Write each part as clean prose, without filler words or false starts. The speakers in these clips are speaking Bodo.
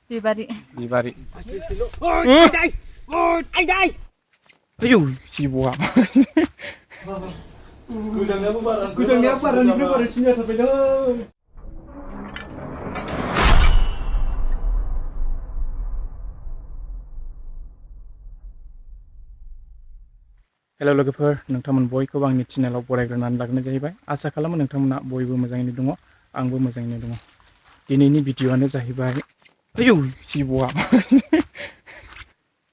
Bibari. Ai đây. Ayo, si buah. Kujang ni apa? Rani berapa rencinya tapi dah. Hello लोगोफोर नोंथांमोन बयखौबो आंनि चेनेलाव बरायग्रोनानै लाग्रोनाय जाहैबाय आसा खालामो नोंथांमोना बयबो मोजाङैनो दङ आंबो मोजाङैनो दङ दिनैनि भिडिअआनो जाहैबाय आयौ जिबौआ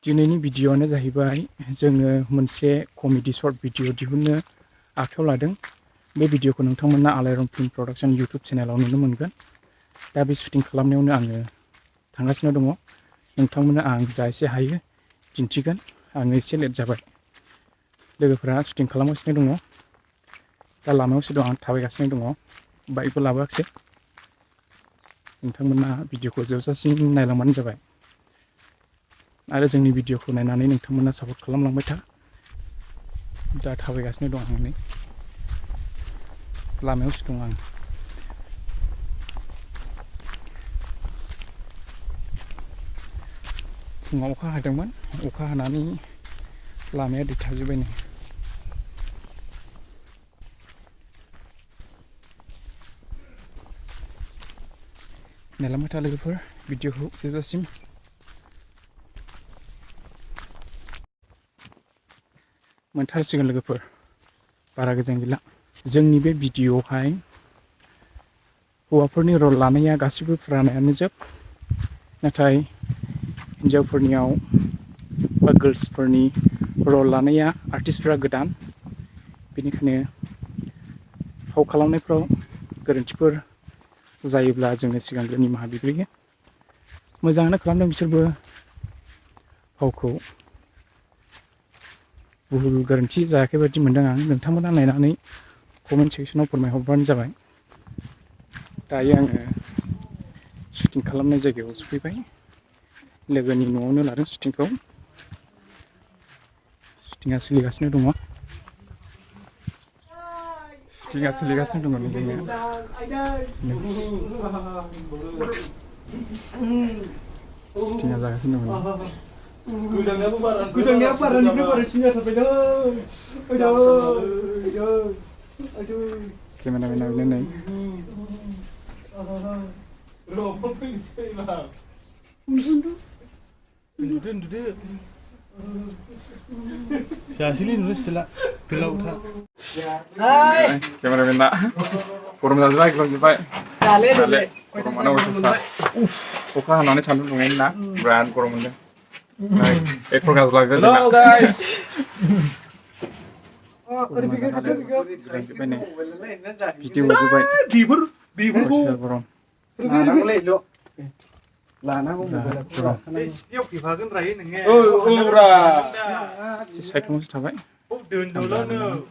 दिनैनि भिडिअआनो जाहैबाय जोङो मोनसे कमेडि शर्ट भिडिअ दिहुननो आखायाव लादों बे भिडिअखौ नोंथांमोना आलायरन फिल्म प्रडाक्शन इउट्युब चेनेलाव नुनो मोनगोन दा बे शुटिं खालामनायावनो आङो थांगासिनो दङ नोंथांमोना आं जा एसे हायो दिन्थिगोन आङो एसे लेट जाबाय लोगोफोरा शुटिं खालामगासिनो दङ दा लामायावसो दं आं थाबायगासिनो दङ बाइकबो लाबोआखिसै नोंथांमोना भिडिअखौ जोबजासिम नायलांबानो जाबाय आरो जोंनि भिडिअखौ नायनानै नोंथांमोना सापर्ट खालामलांबाय था दा थाबायगासिनो दं आं नै लामायावसो दं आं फुङाव अखा हादोंमोन अखा हानानै लामाया दै थाजोब्बाय नै नायलांबाय था लोगोफोर भिडिअखौ जोबजासिम मोनथारसिगोन लोगोफोर बारा गोजान गैला जोंनि बे भिडिअआवहाय हौवाफोरनि रल लानाया गासिबो फुरानायानो जोब नाथाय हिन्जावफोरनियाव बा गार्ल्सफोरनि रल लानाया आर्टिस्टफोरा गोदान बेनिखायनो फाव खालामनायफ्राव गोरोन्थिफोर जायोब्ला जोङो सिगांग्रो निमाहा बिग्रोयो मोजाङानो खालामदों बिसोरबो फावखौ भुल गोरोन्थि जायाखै बायदि मोनदों आं नोंथांमोना नायनानै कमेन्ट सेक्सनाव फोरमायहरबानो जाबाय दायो आङो शुटिं खालामनाय जायगायाव सफैबाय लोगोनि न'आवनो लादों शुटिंखौ शुटिंआ सोलिगासिनो दङ शुटिंआ सोलिगासिनो दङ नै जोंनिया शुटिंआ जागासिनो दङ Kujang ni apa? Rani berapa rencinya tapi dah. Aduh. Kameramen ini nih Ya sini nulis jelas gelau tak. Hai. kameramen nak kurang saja kurang cepat Sale dulu. kurang mana udah selesai oka hanane sandung dongeng nak brand kurang mana ekor gas lagi Hello guys. video juga Bibur kurang Lana aku Siap dibagian rai nengnya. ura si cycle mesti tahu Oh dulu no.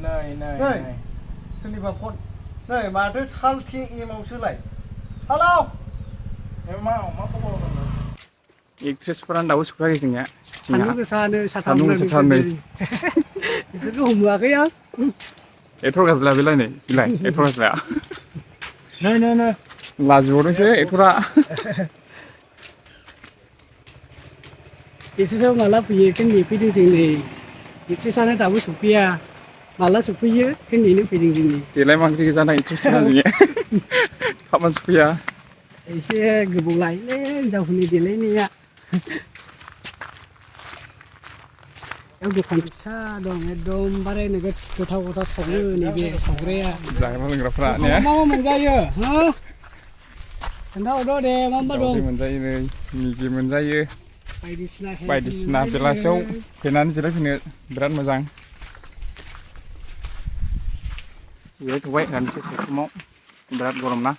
Này Sini bapon. Này mà tới sao thiên em mau sửa lại. Hello. Em mau có bao giờ. एक्ट्रेसफोरा दाबो सफैयाखै जोंनिया सान्दुं गोसानो सान्दुं गोसाथारनै बिसोरखौ हमोआखै आं एक्टर गाज्लाया बेलाय नै बिलाय एक्टर गाज्लाया नै लाजिबावदोंसो एक्टरा एक्ट्रेसआव माला फैयो बेखौ नेफैदों जों नै एक्ट्रेसआनो दाबो सफैया माला सफैयो बेखौ नेनो फैदों जों देलाय मा ओंख्रि गोजाना एक्ट्रेसफोरा जोंनिया थाबनो सफैया एसे गोबाव लायोलै हिनजावफोरनि देलायनाया याव दखान फिसा दं एकदमबारे नोगोद गोथाव सावो नैबे सावग्राया जाग्रा लोंग्राफ्रा ने मा मोनजायो हा खोन्थाहरदो दे मा दं मोनजायो नै मिगि मोनजायो बायदिसिना बेलासियाव फैनानै जिरायफैनो बिराद मोजां जिरायथ'बाय दानसे सायख्लुमाव बिराद गरम ना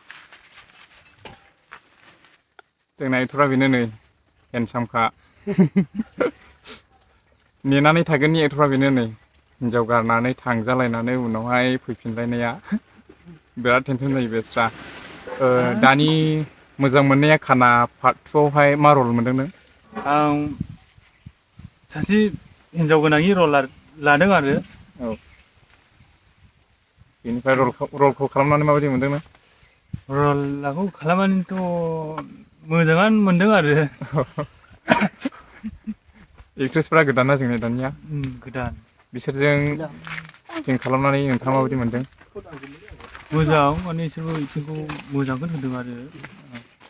जोंना एक्टरा बेनो नै हेन्डसामखा नेनानै थागोननि एक्टरा बेनो नै हिन्जाव गारनानै थांजालायनानै उनावहाय फैफिनलायनाया बिराद टेनसन जायो बेस्रा दानि मोजां मोननाया खाना पार्ट 2 आवहाय मा रल मोनदों नों आं सासे हिन्जाव गोनांनि रल लादों आरो औ बेनिफ्राय रलखौ खालामनानै माबायदि मोनदों नों रलखौ खालामनानैथ' मोजाङानो मोनदों आरो एक्ट्रेसफोरा गोदाना जोंनि दानिया गोदान बिसोरजों शुटिं खालामनानै नोंथाङा माबायदि मोनदों मोजां माने बिसोरबो एक्टिंखौ मोजांखौनो होदों आरो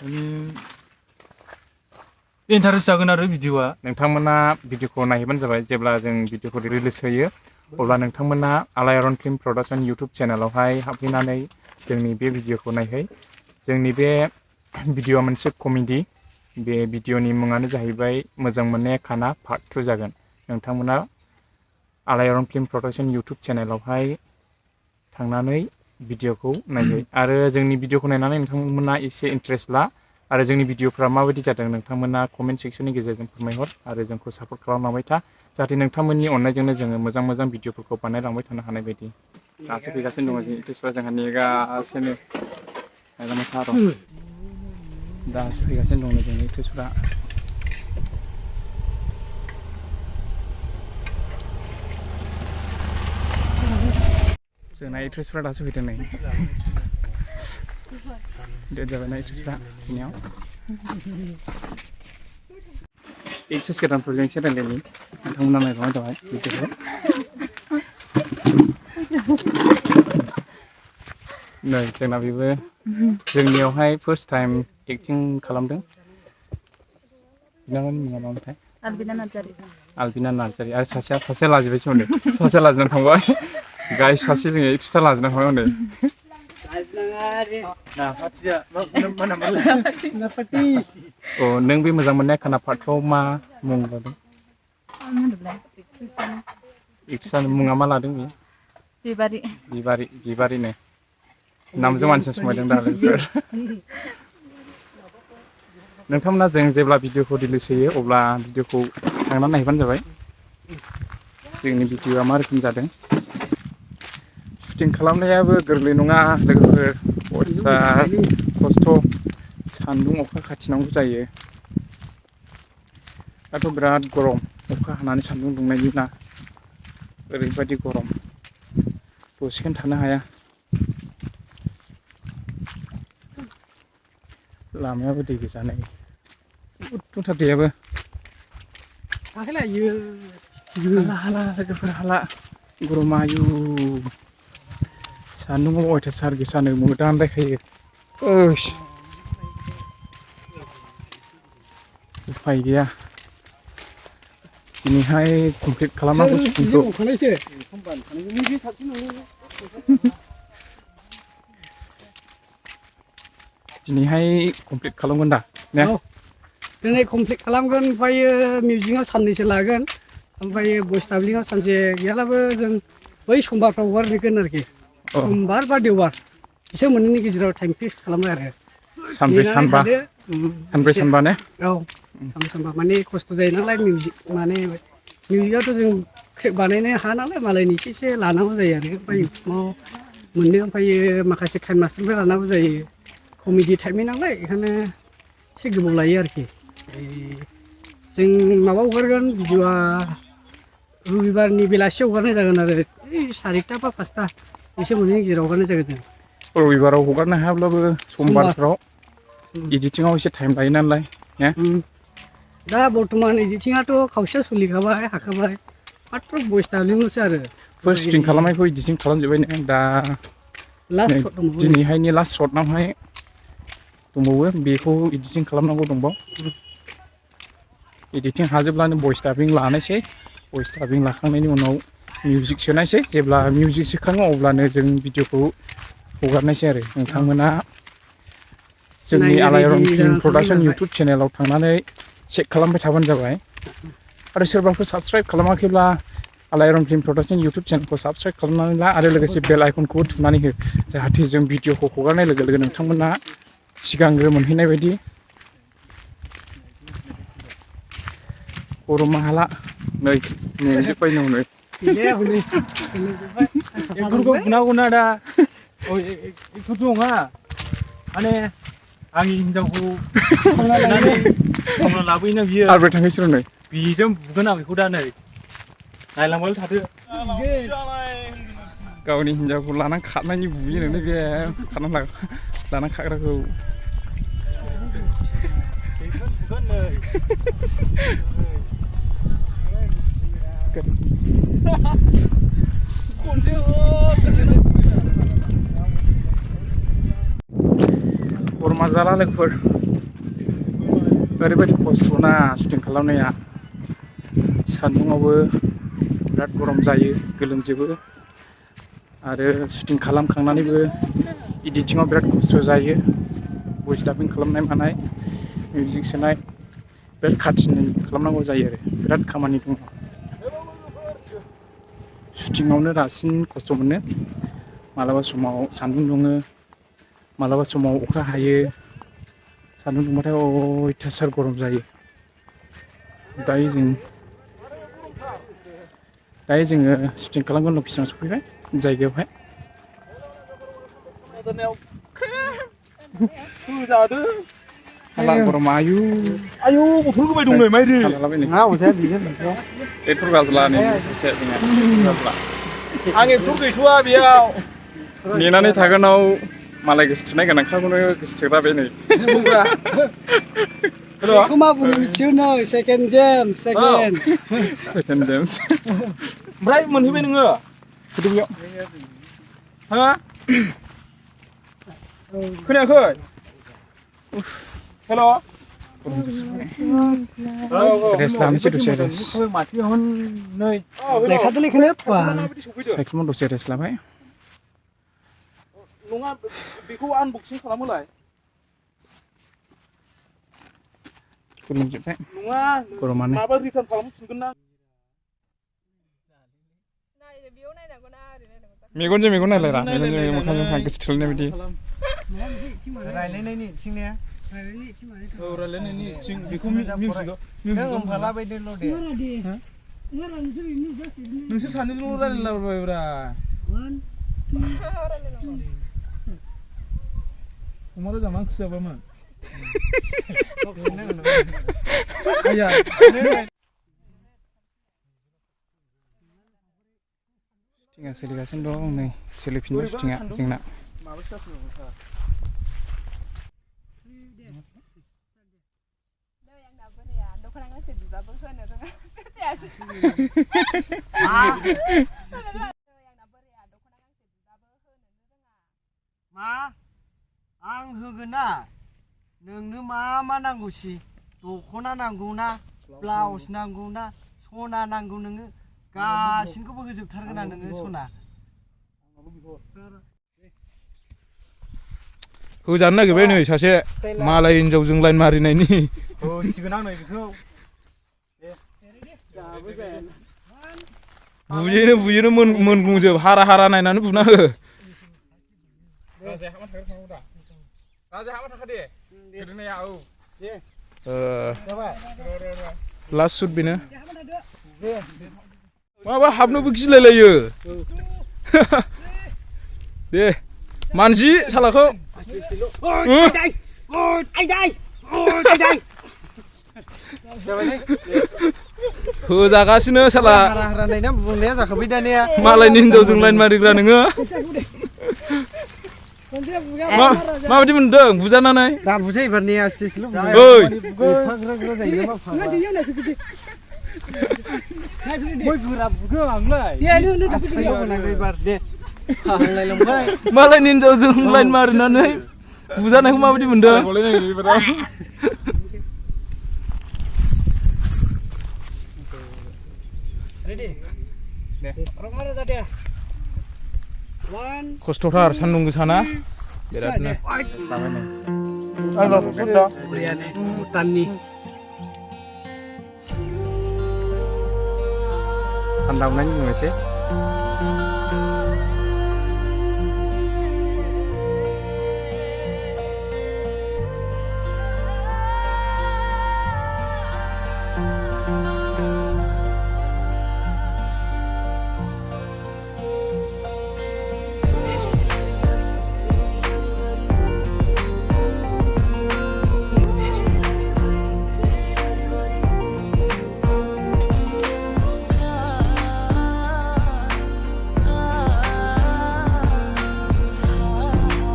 माने इन्टारेस्ट जागोन आरो भिडिअआ नोंथांमोना भिडिअखौ नायहैबानो जाबाय जेब्ला जों भिडिअखौ रिलिज होयो अब्ला नोंथांमोना आलायारन फिल्म प्रडाक्सन इउटुब चेनेलावहाय हाबफैनानै जोंनि बे भिडिअखौ नायहै जोंनि बे भिडिअआ मोनसे कमेडि बे भिडिअनि मुङानो जाहैबाय मोजां मोननाया खाना पार्ट 2 जागोन नोंथांमोना आलायारन फिल्म प्रडाक्सन इउटुब चेनेलावहाय थांनानै भिडिअखौ नायहै आरो जोंनि भिडिअखौ नायनानै नोंथांमोना एसे इन्ट्रेस्ट ला आरो जोंनि भिडिअफ्रा माबायदि जादों नोंथांमोना कमेन्ट सेक्सननि गेजेरजों फोरमायहर आरो जोंखौ सापर्ट खालामलांबाय था जाहाथे नोंथांमोननि अननायजोंनो जोङो मोजां मोजां भिडिअफोरखौ बानायलांबाय थानो हानाय बायदि दासो फैगासिनो दङ जों एक्ट्रेसफ्रा जोंहा नेगासिनो नायलांबाय था र' दासो फैगासिनो दङ जोंनि एक्ट्रेसफ्रा जोंना एक्ट्रेसफ्रा दासो फैदों नै डेट जाबायना एक्ट्रेसफ्रा फैनायाव एक्ट्रेस गोदानफोरजों एसे रायलायनि नोंथांमोना नायलांबाय जाबाय भिडिअखौ नै जोंना बेबो जोंनियावहाय फार्स्ट टाइम एक्टिं खालामदों बिनानावनि मुङा मामोनथाय आलबिना नार्जारि आरो सासेया लाजिबायसो हनै सासेया लाजिनानै थांबाय गाइस सासे जोङो एक्ट्रेसआ लाजिनानै थांबाय हनै अ नों बे मोजां मोननाया खाना पार्टखौ मा मुं लादों एक्ट्रेसआनो मुङा मा लादों बेयो बिबारिनो नामजों मानसिजों समायदों दा नोंथांमोना जों जेब्ला भिडिअखौ रिलिज होयो अब्ला भिडिअखौ थांनानै नायबानो जाबाय जोंनि भिडिअआ मा रोखोम जादों शुटिं खालामनायाबो गोरलै नङा लोगोफोर अयथासार खस्थ' सान्दुं अखा खाथिनांगौ जायो दाथ' बिराद गरम अखा हानानै सान्दुं दुंनायनि ना ओरैबायदि गरम दसेखौनो थानो हाया लामायाबो दै गोजा नै बुरजा दैयाबो हाला लोगोफोर हाला गरमा आयु सान्दुंआव अयथासार गोसानो मोदानलायखायो उफाय गैया दिनैहाय कमप्लिट खालामनांगौ शुटिंखौ दिनैहाय कमप्लिट खालामगोन दा ने दिनै कमप्लिट खालामगोन ओमफ्रायो मिउजिकआव साननैसो लागोन ओमफ्रायो भइस डाबलिंआव सानसे गैयालाबो जों बै समबारफ्राव हगारहैगोन आरोखि समबार बा देवबार बिसोर मोननैनि गेजेराव टाइम फिक्स खालामबाय आरो सानब्रै सानबा ने औ सानबा माने खस्थ' जायो नालाय मिउजिक माने मिउजिकआथ' जों क्रेक बानायनो हाया नालाय मालायनि एसे लानांगौ जायो आरो ओमफ्राय इउटुबाव मोननो ओमफ्रायो माखासे काइन मास्टारनिफ्राय लानांगौ जायो कमेडि टाइपनि नालाय बेखायनो एसे गोबाव लायो आरोखि जों माबा हगारगोन भिडिअआ रबिबारनि बेलासियाव हगारनाय जागोन आरो 4टा बा 5टा एसे मोननैनि गेजेराव हगारनाय जागोन जों रबिबाराव हगारनो हायाब्लाबो समबारफ्राव एडिटिंआव एसे टाइम लायो नालाय दा बर्थमान एडिटिंआथ' खावसेया सोलिखाबाय हाखाबाय मात्र भइस डाबलिंल'सो आरो फार्स्ट शुटिं खालामनायखौ एडिटिं खालामजोब्बाय ने दा दिनैहायनि लास्ट शटनावहाय दंबावो बेखौ एडिटिं खालामनांगौ दंबाव एडिटिं हाजोब्लानो भइस डाबिं लानोसै भइस डाबिं लाखांनायनि उनाव मिउजिक सोनायसै जेब्ला मिउजिक सोखाङो अब्लानो जों भिडिअखौ हगारनायसै आरो नोंथांमोना जोंनि आलायारन फिल्म प्रडाक्सन इउटुब चेनेलाव थांनानै चेक खालामबाय थाबानो जाबाय आरो सोरबाफोर साबस्क्राइब खालामाखैब्ला आलायारन फिल्म प्रडाक्सन इउटुब चेनेलखौ साबस्क्राइब खालामनानै ला आरो लोगोसे बेल आइकनखौबो थुनानै हो जाहाथे जों भिडिअखौ हगारनाय लोगो लोगो नोंथांमोना सिगांग्रो मोनहैनाय बायदि गरमा हाला नै मेंजोब्बाय नै एक्टरखौ बुनांगौना दा एक्टरथ' नङा माने आंनि हिनजावखौ संना लाबोयोना बियो आरबाय थांगासिनो नै बेजों बुगोन आं बेखौ दा नै नायलांबाय थादो गावनि हिन्जावखौ लानानै खारनायनि बुयो नोंनो बे लानानै खाग्राखौ गरमा जाला लोगोफोर ओरैबायदि खस्थ'ना शुटिं खालामनाया सान्दुङावबो बिराद गरम जायो गोलोमजोबो आरो शुटिं खालामखांनानैबो एडिटिंआव बिराद खस्थ' जायो भइस डाबिं खालामनाय मानाय मिउजिक सोनाय बिराद खाथिनि खालामनांगौ जायो आरो बिराद खामानि दङ शुटिंआवनो रासिन खस्थ' मोनो मालाबा समाव सान्दुं दुङो मालाबा समाव अखा हायो सान्दुं दुंबाथाय अयथासार गरम जायो दायो जोङो शुटिं खालामगोन लकेसनाव सफैबाय जायगायावहाय हाला गरमा आयु बथल गोबाय दं नै माइरि एक्टर गाज्ला नै एसे गाज्ला आं एक्टर गैथ'वा बेयाव नेनानै थागोनाव मालाय गोसोथोनाय गोनांखाखौनो गोसोथोग्रा बे नै बेखौ मा बुंनो मिथियो नै सेकेन्ड जेम्स सेकेन्ड जेम्स ओमफ्राय मोनहैबाय नोङो फुटबलाव हा खोनायाखै हेल' रेस्ट लानोसै दसे रेस्ट साइकेलाव दसे रेस्ट लाबाय नङा बेखौ आनबक्सिं खालामोलाय खुलुमजोब्बाय नङा गरमानो माबा रिटार्न खालामफिनगोन ना मेगनजों मेगन नायलायरा मेगनजों मोखांजों मोखां गोसो थोलायनाय बायदि रायलायनायनि इथिंनिया रायलायनायनि इथिं बेखौ मिउजिकआव लाबायदोल' दे नोंसोर सानैजोंल' रायलायलाबायब्रा अमा रोजा मा ओंख्रि जाबायमोन शुटिंआ सोलिगासिनो दं नै सोलिफिनबाय शुटिंआ जोंना मा आं होगोन ना नोंनो मा नांगौसि दख'ना नांगौ ना ब्लाउस नांगौ ना सना नांगौ नोङो गासिनखौबो होजोबथारगोन ना नोङो सना होजानो नागिरबाय नै सासे मालाय हिनजावजों लाइन मारिनायनि होसिगोन आं नै बेखौ बुयोनो मोनग्लुंजोब हारा नायनानै बुना हो लास्ट सुट बेनो माबा हाबनोबो गिलायलायो दे मानजि सालाखौ होजागासिनो साला मालायनि हिनजावजों लाइन मारिग्रा नोङो माबायदि मोनदों बुजानानै दा बुजाय एबारनिया स्टेजल' मालायनि हिनजावजों लाइन मारिनानै बुजानायखौ माबायदि मोनदों खस्थ'थार सान्दुं गोसाना बिरादनो भुटाननि फानदावनायनि बुंनोसै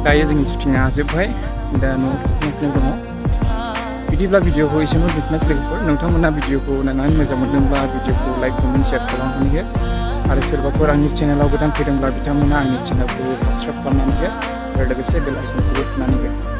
दायो जोंनि सुटिंआ जोब्बाय दा न'आव थांगासिनो दङ बिदिब्ला भिडिअखौ एसेनो दोनथ'नोसै लोगोफोर नोंथांमोना भिडिअखौ नायनानै मोजां मोनदोंब्ला भिडिअखौ लाइक कमेन्ट शेयार खालामनानै हो आरो सोरबाफोर आंनि चेनेलाव गोदान फैदोंब्ला बिथांमोना आंनि चेनेलखौ साबस्क्राइब खालामनानै हो आरो लोगोसे बेल आइकनखौबो थुनानै हो